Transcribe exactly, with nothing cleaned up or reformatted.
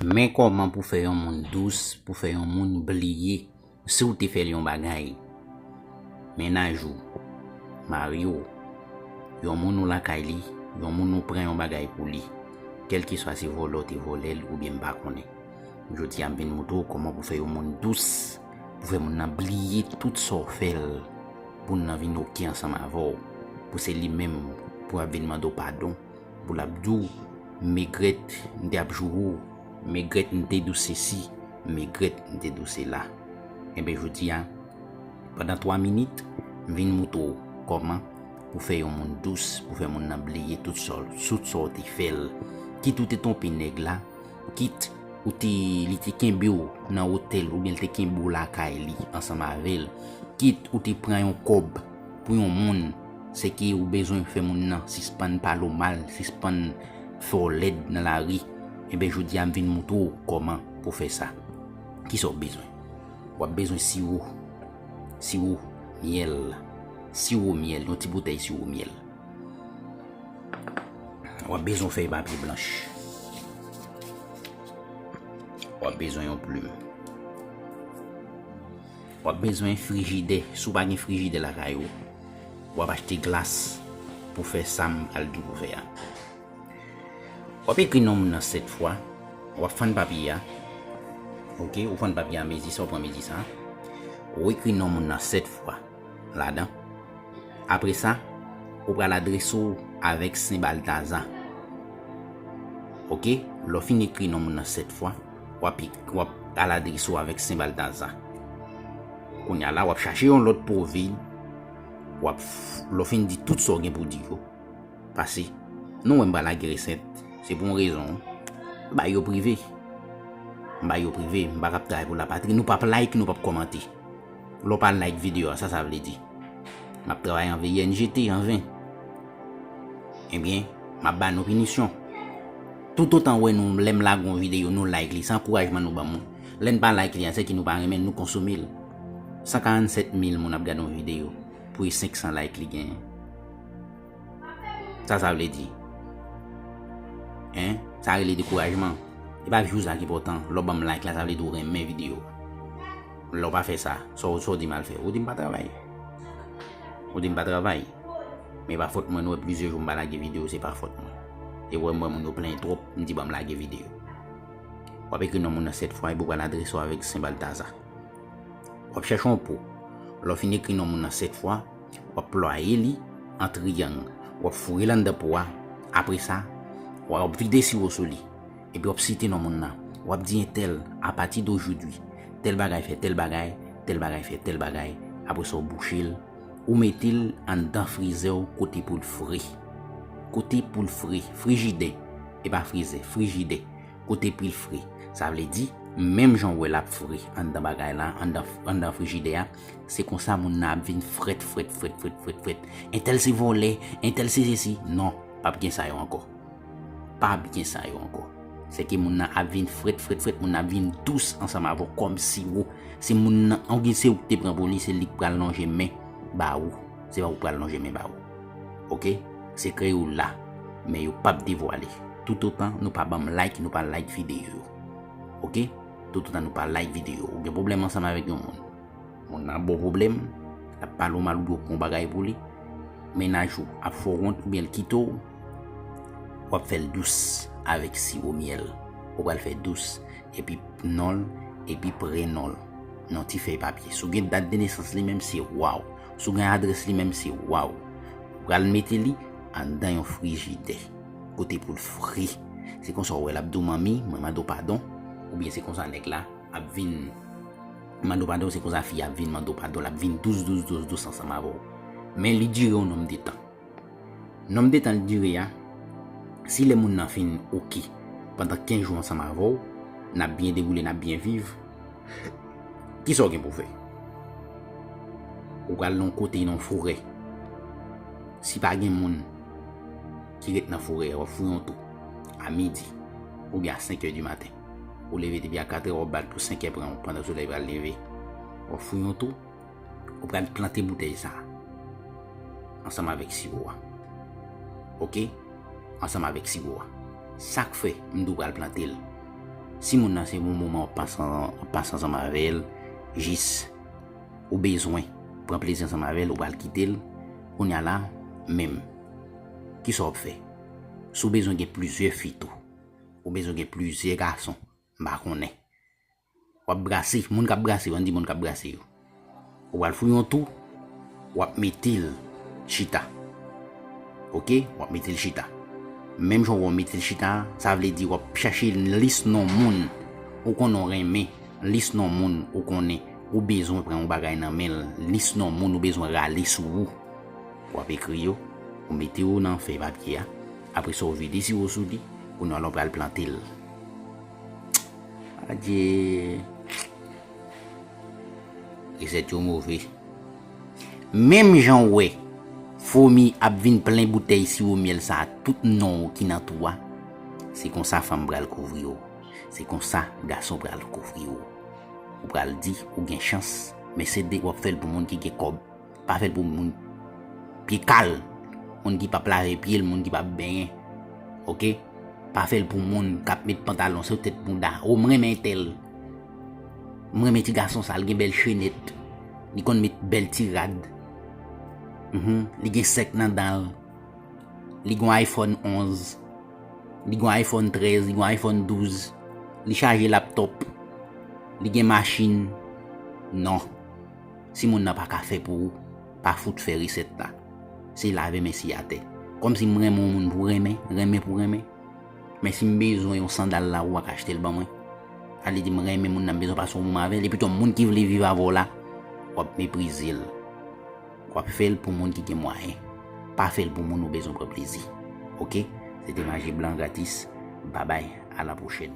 Men kòman pou fè yon moun dous, pou fè yon moun bliye si w te fè l yon bagay. Mennaj ou, mari w, yon moun ou lakay li, yon moun ou pran yon bagay pou li. Kèlkeswa se vòlè w te vòlè l oubyen m pa konnen. Jodi a m vin moutre w kòman pou fè yon moun dous, pou fè moun nan bliye tout sa w fè l, pou moun nan vin oke ansanm avè w, pou se li menm pou ap vin mande w padon, pou l ap di w, m regrèt m te ap joure w, m regrèt m te di w sesi, m regrèt m te di w sela. Enben jodi a, pandan twa minit, m vin moutre w kòman pou fè yon moun dous, pou fè moun nan bliye tout sa w, tout sa w te fè l. Kit ou te twonpe nèg la, kit ou te, li te kenbe w nan otèl oubyen li te kenbe w lakay li ansanm avè l, kit ou te pran yon kòb pou yon moun, se ke ou bezwen fè moun nan sispann pale w mal, sispann fè w lèd nan lari. Enben jodi a m vin moutre w kòman pou fè sa. Kisa w bezwen? W ap bezwen siwo, siwo myèl, siwo myèl, yon ti boutèy siwo myèl. W ap bezwen fèy papye blanch. W ap bezwen yon plim. W ap bezwen frijidè. Si w pa gen frijidè lakay ou, w ap achte glas pou fè sa m pral di w pou fè a. W ap ekri non moun nan sèt fwa. W ap fann papye a. Oke, ou fann papye a mezi sa, ou pran mezi sa. Ou ekri non moun nan sèt fwa ladan. Apre sa, ou pral adrese w avèk Sen Baltaza. Oke, lè w fin ekri non moun nan sèt fwa, w ap, w ap al adrese w avèk Sen Baltaza. Kounye a la, w ap chache yon lòt pwovèb, w ap, lè w fin di tout sa w gen pou di yo, pase. Nou wè m pa lage resèt, se pou yon rezon. M ba yo prive. M ba yo prive, m pa k ap travay pou lapatri. Nou p ap like, nou p ap kòmante. Lè w pa like videyo a, sa sa vle di? M ap travay anven, I N G T, anven. Ebyen, m ap ba nou pinisyon. Toutotan w wè nou, lè m lage yon videyo, nou like li, se ankourajman nou ban m. Lè n pa like li a, se ke nou pa renmen l, nou konsome l. San karannsèt mil moun ap gade yon videyo pou e senk san like li genyen. Sa sa vle di? Hein? Sa rele dekourajman. E pa views la ki enpòtan. Lè w ban m like la, sa vle di w renmen videyo. Lè w pa fè sa, sa w, sa w di m al fè? Ou di m pa travay. Ou di m pa travay. Men e pa fòt mwen, nou wè plizyè jou m pa lage videyo, se pa fòt mwen. E wè m wè moun yo plenyen twòp, m di ban m lage videyo. W ap ekri non moun nan sèt fwa, epi w pral adrese w avèk Sen Baltaza. W ap chèche yon po. Lè w fin ekri non moun nan sèt fwa, w ap plwaye li an triyang. W ap foure l anndan po a. Apre sa, w ap vide siwo sou li. Epi w ap site non moun nan. W ap di entèl, apati dojoudwi, tèl bagay fè tèl bagay, tèl bagay fè tèl bagay. Apre sa, w bouche l. Ou mete l anndan frizè w kote pou l fre. Kote pou l fre. Frijidè. E pa frizè. Frijidè. Kote pou l fre. Sa vle di, menm jan w wè l ap fre anndan bagay la, anndan, anndan frijidè a, se konsa moun nan ap vin frèt, frèt, frèt, frèt, frèt, frèt. Entèl se vòlè, entèl se sesi. Non, p ap gen sa yo ankò. P ap gen sa yo ankò. Se ke moun nan ap vin frèt, frèt, frèt, moun nan ap vin dous ansanm avè w kòm siwo. Se moun nan, oubyen se ou ki te pran pou li, se li k pral lonje men ba ou. Se pa ou k pral lonje men ba ou. Oke? Sekrè yo la, men yo p ap devwale. Toutotan nou pa ban m like, nou pa like videyo yo. Oke? Toutotan nou pa like videyo. Ou gen pwoblèm ansanm avèk yon moun. Moun nan ba w pwoblèm, l ap pale w mal oubyen w pran yon bagay pou li. Mennaj ou ap fè w wont oubyen l kite w. W ap fè l dous avèk siwo myèl. Ou pral fè dous epi non l, epi prenon l. Nan ti fèy papye. Si w gen dat de nesans li menm, se waw. Si w gen adrès li menm, se waw. Ou pral mete li anndan yon frijidè. Kote pou l fre. Se konsa w wè l ap di w, manmi, mwen mande w padon. Oubyen se konsa nèg la ap vin mande w padon, se konsa fi a ap vin mande w padon, l ap vin dous, dous, dous, dous ansanm avè w. Men li dire yon nonm de tan. Nonm de tan li dire a, si lè moun nan fin oke pandan kenz jou ansanm avè w, n ap byen dewoule, n ap byen viv, kisa w gen pou w fè? Ou pral nan yon kote, nan yon forè. Si pa gen moun ki ret nan forè a, w ap fouye yon twou a midi oubyen a senk è di maten. Ou leve depi a kat è, w ap bat pou senk è pran w pandan solèy pral leve. W ap fouye yon twou, ou pral plante boutèy sa a ansanm avèk siwo a. Oke? Ansanm avèk siwo a. Sa k fè m di w pral plante l? Si moun nan se yon moman w ap pase an- w ap pase ansanm avè l, jis ou bezwen pran plezi ansanm avè l, ou pral kite l, kounye a la, menm. Kisa w ap fè? Si w bezwen gen plizyè fi tou, ou bezwen gen plizyè gason, m pa konnen. W ap brase, moun k ap brase yo, ann di moun k ap brase yo. Ou pral fouye yon twou, w ap mete l chita. Oke? W ap mete l chita. Menm jan w mete l chita, sa vle di w ap chache lis non moun ou konnen w renmen, lis non moun ou konnen ou bezwen pran yon bagay nan men l, lis non moun ou bezwen rale sou ou. W ap ekri yo, ou mete yo nan fèy papye a. Apre sa, ou vide siwo sou li, kounye a la w pral plante l. Adye. Resèt yo move. Menm jan w wè fomi ap vin plen boutèy siwo myèl sa a, tout non w ki nan twou a, se konsa fanm pral kouvri w. Se konsa gason pral kouvri w. Ou pral di ou gen chans, men se de w ap fè l pou moun ki gen kòb. Pa fè l pou moun pye kal, moun ki p ap lave pye l, moun ki p ap benyen. Oke? Pa fè l pou moun k ap met pantalon sou tèt bouda. O, m renmen entèl. M renmen ti gason sa, l gen bèl chenèt. Li konn met bèl ti rad. Mhm. Li gen sèk nan dan l. Li gen yon iPhone onz. Li gen yon iPhone trèz, li gen yon iPhone douz. Li chaje laptop. Li gen machin. Non. Si moun nan pa ka fè pou ou, pa fout fè resèt la. Se lave men siye atè. Kòmsi m renmen yon moun pou renmen, renmen pou renmen. Men si m bezwen yon sandal la, ou pa ka achte l ban mwen. Sa vle di m renmen moun nan, m bezwen pase yon moman avè l. Epi tou, moun ki vle viv avè w la, w ap meprize l. W ap fè l pou moun ki gen mwayen. Pa fè l pou moun ou bezwen pran plezi. Oke? Se te Maji Blan Gratis. Babay, a la pwochèn.